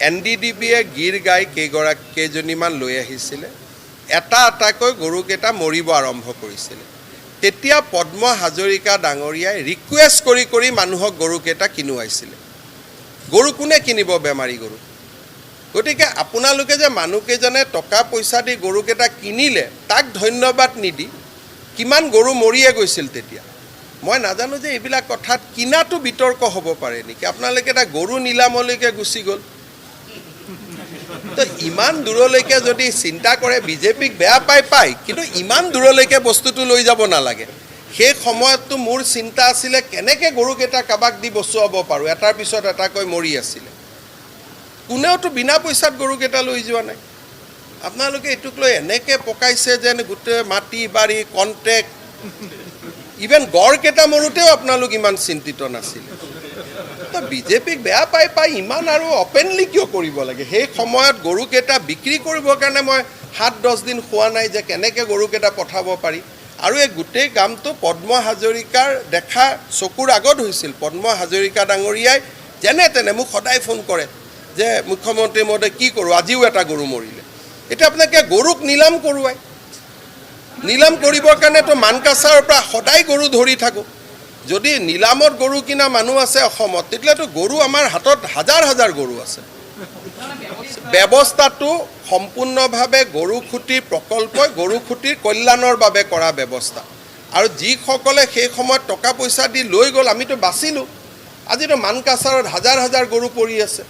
এনডিডিবিয়ে গীৰ গাই কেইজনীমান লৈ আহিছিলে। এটা এটাকৈ গৰুকেইটা মৰিব আৰম্ভ কৰিছিলে। তেতিয়া পদ্ম হাজৰিকা ডাঙৰীয়াই ৰিকুৱেষ্ট কৰি কৰি মানুহক গৰুকেইটা কিনোৱাইছিলে। গৰু কোনে কিনিব, বেমাৰী গৰু? গতিকে আপোনালোকে যে মানুহকেইজনে টকা পইচা দি গৰুকেইটা কিনিলে, তাক ধন্যবাদ নিদি, কিমান গৰু মৰিয়ে গৈছিল তেতিয়া। মই নাজানো যে এইবিলাক কথাত কিনাটো বিতৰ্ক হ'ব পাৰে নেকি। আপোনালোকে এটা গৰু নিলামলৈকে গুচি গ'ল। তো ইমান দূৰলৈকে যদি চিন্তা কৰে, বিজেপিক বেয়া পাই পায়, কিন্তু ইমান দূৰলৈকে বস্তুটো লৈ যাব নালাগে। সেই সময়ততো মোৰ চিন্তা আছিলে কেনেকৈ গৰুকেইটা কাৰোবাক দি বচোৱাব পাৰোঁ। এটাৰ পিছত এটাকৈ মৰি আছিলে। কোনেওতো বিনা পইচাত গৰুকেইটা লৈ যোৱা নাই। আপোনালোকে এইটোক লৈ এনেকৈ পকাইছে যেন গোটেই মাটি বাৰী কণ্ট্ৰেক্ট। ইভেন গড়কেইটা মৰোতেও আপোনালোক ইমান চিন্তিত নাছিলে। তো বিজেপিক বেয়া পাই পাই, ইমান আৰু অপেনলি কিয় কৰিব লাগে? সেই সময়ত গৰুকেইটা বিক্ৰী কৰিবৰ কাৰণে মই 7-10 দিন খোৱা নাই যে কেনেকৈ গৰুকেইটা পঠাব পাৰি। আৰু এই গোটেই কামটো পদ্ম হাজৰিকাৰ দেখা চকুৰ আগত হৈছিল। পদ্ম হাজৰিকা ডাঙৰীয়াই যেনে তেনে মোক সদায় ফোন কৰে যে মুখ্যমন্ত্ৰী মহোদয়, কি কৰোঁ, আজিও এটা গৰু মৰিলে। এতিয়া আপোনালোকে গৰুক নিলাম কৰোৱাই, নিলাম কৰিবৰ কাৰণেতো মানকাছাৰৰ পৰা সদায় গৰু ধৰি থাকোঁ। যদি নিলামত গৰু কিনা মানুহ আছে অসমত, তেতিয়াহ'লেতো গৰু আমাৰ হাতত হাজাৰ হাজাৰ গৰু আছে। ব্যৱস্থাটো সম্পূৰ্ণভাৱে গৰুখুঁটিৰ প্ৰকল্পই গৰুখুঁটিৰ কল্যাণৰ বাবে কৰা ব্যৱস্থা। আৰু যিসকলে সেই সময়ত টকা পইচা দি লৈ গ'ল, আমিতো বাচিলোঁ। আজিতো মানকাছাৰত হাজাৰ হাজাৰ গৰু পৰি আছে।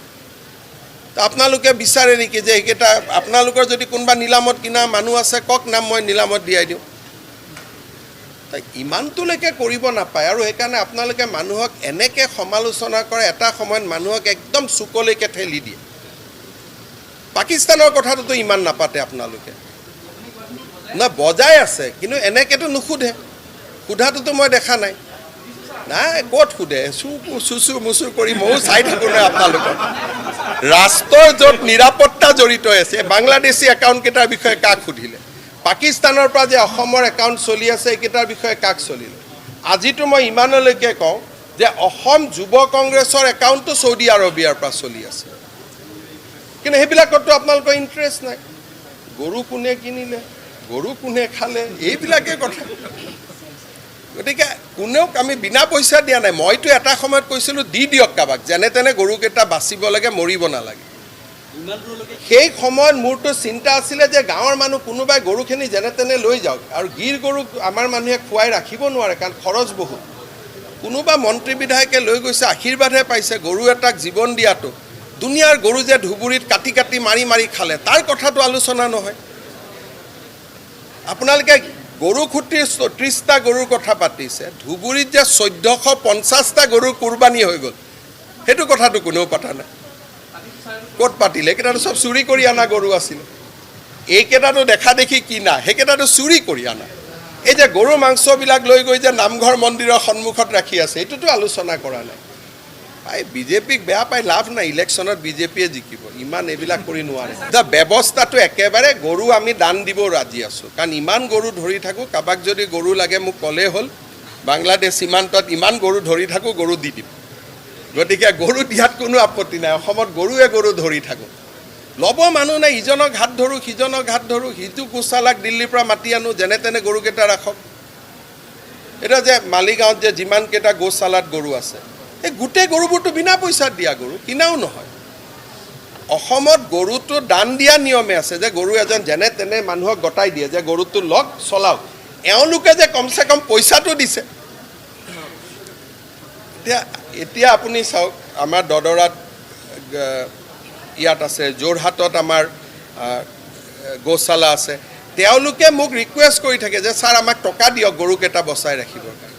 তো আপোনালোকে বিচাৰে নেকি যে এইকেইটা, আপোনালোকৰ যদি কোনোবা নিলামত কিনা মানুহ আছে, কওক নাম, মই নিলামত দিয়াই দিওঁ। ইমানটোলৈকে কৰিব নাপায়। আৰু সেইকাৰণে আপোনালোকে মানুহক এনেকৈ সমালোচনা কৰে, এটা সময়ত মানুহক একদম চুকলৈকে ঠেলি দিয়ে। পাকিস্তানৰ কথাটোতো ইমান নাপাতে আপোনালোকে। নহয়, বজাই আছে, কিন্তু এনেকৈতো নুসুধে। সোধাটোতো মই দেখা নাই। নাই, ক'ত সোধে? চুচু মুচু কৰি ময়ো চাই থাকোঁ নহয় আপোনালোকক। ৰাষ্ট্ৰৰ য'ত নিৰাপত্তা জড়িত আছে, বাংলাদেশী একাউণ্টকেইটাৰ বিষয়ে কাক সুধিলে? পাকিস্তানৰ পৰা যে অসমৰ একাউণ্ট চলি আছে, এইকেইটাৰ বিষয়ে কাক চলিলে? আজিতো মই ইমানলৈকে কওঁ যে অসম যুৱ কংগ্ৰেছৰ একাউণ্টটো চৌদি আৰবিয়াৰ পৰা চলি আছে। কিন্তু সেইবিলাকততো আপোনালোকৰ ইণ্টাৰেষ্ট নাই। গৰু কোনে কিনিলে, গৰু কোনে খালে, এইবিলাকে কথা। গতিকে কোনেও আমি বিনা পইচা দিয়া নাই। মইতো এটা সময়ত কৈছিলোঁ, দি দিয়ক কাৰোবাক, যেনে তেনে গৰুকেইটা বাচিব লাগে, মৰিব নালাগে। সেই সময়ত মোৰতো চিন্তা আছিলে যে গাঁৱৰ মানুহ কোনোবাই গৰুখিনি যেনে তেনে লৈ যাওক। আৰু গীৰ গৰুক আমাৰ মানুহে খুৱাই ৰাখিব নোৱাৰে, কাৰণ খৰচ বহুত। কোনোবা মন্ত্ৰী বিধায়কে লৈ গৈছে, আশীৰ্বাদহে পাইছে। গৰু এটাক জীৱন দিয়াটো, দুনিয়াৰ গৰু যে ধুবুৰীত কাটি কাটি মাৰি মাৰি খালে, তাৰ কথাটো আলোচনা নহয়। আপোনালোকে গৰু খুটিৰ 30টা গৰুৰ কথা পাতিছে, ধুবুৰীত যে 1450টা গৰুৰ কোৰবানী হৈ গ'ল, সেইটো কথাটো কোনেও পতা নাই। ক'ত পাতিলে? এইকেইটাতো চব চুৰি কৰি অনা গৰু আছিলে। এইকেইটাতো দেখা দেখি কিনা, সেইকেইটাতো চুৰি কৰি অনা। এই যে গৰু মাংসবিলাক লৈ গৈ যে নামঘৰ মন্দিৰৰ সন্মুখত ৰাখি আছে, এইটোতো আলোচনা কৰা নাই। পাই বিজেপিক বেয়া পাই লাভ নাই। ইলেকশ্যনত বিজেপিয়ে জিকিব, ইমান এইবিলাক কৰি নোৱাৰে। এতিয়া ব্যৱস্থাটো একেবাৰে, গৰু আমি দান দিব ৰাজি আছোঁ, কাৰণ ইমান গৰু ধৰি থাকোঁ। কাৰোবাক যদি গৰু লাগে, মোক ক'লেই হ'ল। বাংলাদেশ সীমান্তত ইমান গৰু ধৰি থাকোঁ, গৰু দি দিম। গতিকে গৰু দিয়াত কোনো আপত্তি নাই। অসমত গৰুৱে গৰু ধৰি থাকোঁ, ল'ব মানুহ নাই। ইজনক হাত ধৰোঁ, সিজনক হাত ধৰোঁ, সিটো গোশালাক দিল্লীৰ পৰা মাতি আনো, যেনে তেনে গৰুকেইটা ৰাখক। এতিয়া যে মালিগাঁৱত যে যিমানকেইটা গোশালাত গৰু আছে, এই গোটেই গৰুবোৰতো বিনা পইচাত দিয়া গৰু, কিনাও নহয়। অসমত গৰুটো দান দিয়া নিয়মে আছে যে গৰু এজন যেনে তেনে মানুহক গতাই দিয়ে যে গৰুটো লওক, চলাওক। এওঁলোকে যে কমচে কম পইচাটো দিছে। এতিয়া এতিয়া আপুনি চাওক, আমাৰ দদৰাত ইয়াত আছে, যোৰহাটত আমাৰ গোশালা আছে। তেওঁলোকে মোক ৰিকুৱেষ্ট কৰি থাকে যে ছাৰ, আমাক টকা দিয়ক গৰুকেইটা বচাই ৰাখিবৰ কাৰণে।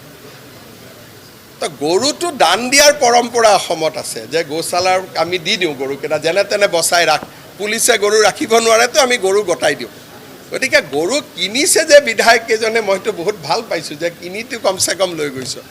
তো গৰুটো দান দিয়াৰ পৰম্পৰা অসমত আছে যে গোশালাৰ আমি দি দিওঁ, গৰুকেইটা যেনে তেনে বচাই ৰাখ, পুলিচে গৰু ৰাখিব নোৱাৰেতো, আমি গৰু গতাই দিওঁ। গতিকে গৰু কিনিছে যে বিধায়ক কেইজনে, মইতো বহুত ভাল পাইছোঁ যে কিনিতো কমচে কম লৈ গৈছোঁ।